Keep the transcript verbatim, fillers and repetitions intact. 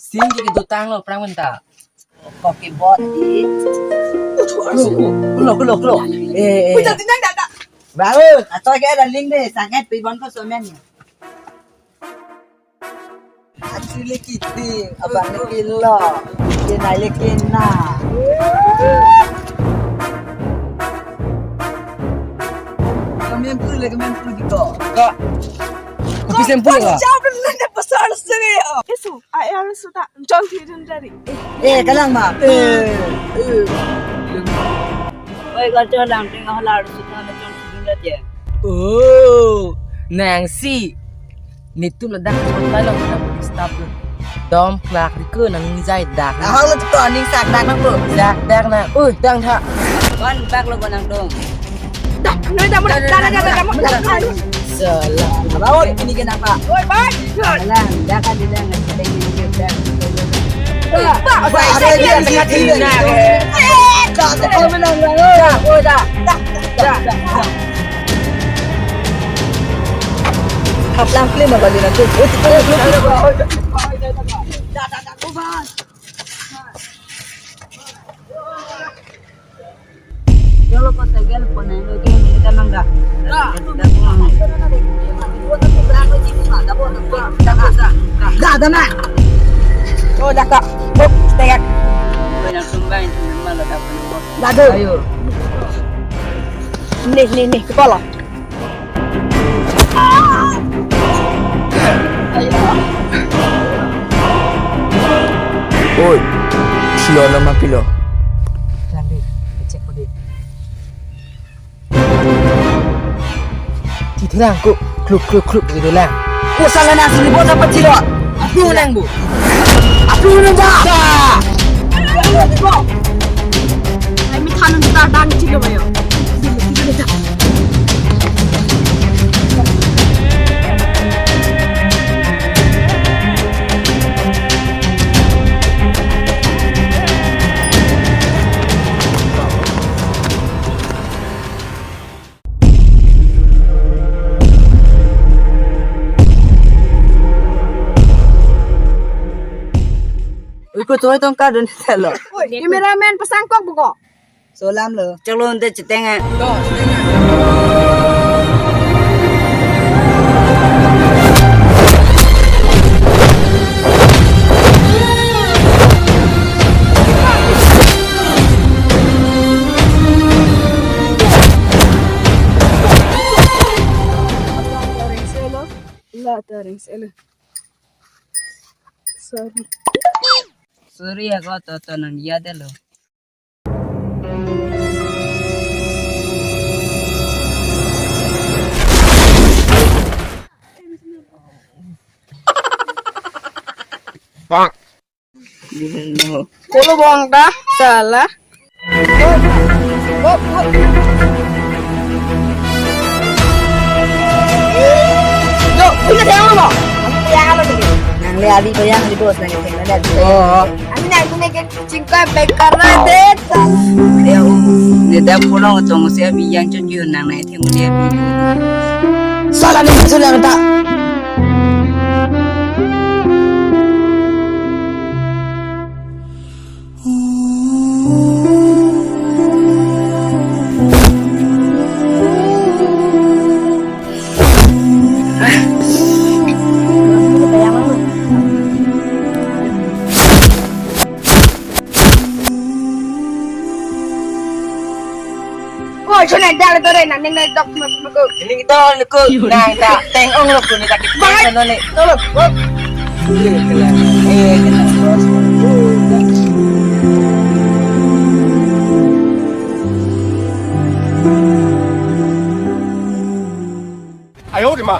Sing ke dotang lo prang menta. Kok ke bot di. Kulo, kulo, kulo. Eh, eh. Udah tenang dah, dah. Baru, atau kayak ada link deh, sangat pibon ko somen. Actually kiting, abang ni kilo, kinai le kina. Kami yang pula, kami yang pula gitu. Kak, kopi sempur ka? Jawab dulu, ada pasal sih. Isu, ayah sudah, jom tidur dari. Eh, kalang ma. Eh, eh. Oi, kacang dang, tengah lar sudah, jom tidur aja. Oh, nangsi. Netum ladak chonta long na police stop lo. Dom klak riko nang jai dak. Ahau lo to aning sak dak nang po. Dak dak na. Ui, dang tha. Kon bak lo kon nang dong. Dah, nang dah, dah, dah, dah, dah, dah. Salah. Lawan ini kenapa? Oi, bye. Alang, dah kan dia nggak ada yang dah. Pak, Pak, saya dia tengah sini. Eh, dah, dah, dah, dah, dah. Dah, dah, dah. Haplang film apa dia nanti? Kalau kau segel pun yang lagi ini kan nang dah. Dah, dah, dah. Oh, dah kak. Hop, tegak. Kau yang sumbang itu malah dah penuh. Dah, dah. Ayo. Nih, nih, nih, kepala. Oi, silo nama pilo. Lang deh, cek ko deh. Tithilang ko, kluk, kluk, kluk gitu lang. Ko salah nasi ni bos apa silo? Aku nang bu. Aku nang dah. Dah. Ai mi thanan ta dang chilo bayo. Ui, ko choi tong ka dun thelo. Cameraman pasang kok buko. Solam lo. Chalo nte chiteng eh. La ta ring selo. Sorry. Sorry ya ko to to nang dia de lo. Bang. Kolo bang ta salah. Yo, punya saya mau. Aku yang apa nih? Nang le adi ko yang di bos nang yang ada. Oh. Kami nang punya ke cingkai bekar na deh. Ya, um, ne dak pulang tong si abi yang cucu nang nai theng dia bi. Salah nih, salah tak. Ko chonai dal tore nang ning nai dok mak mak ko. Ini kita ko nang ta teng ong lo ko ni ta kita. Bye. Nang nang. Tolong. Bye. Eh, kena. Ayo, di ma.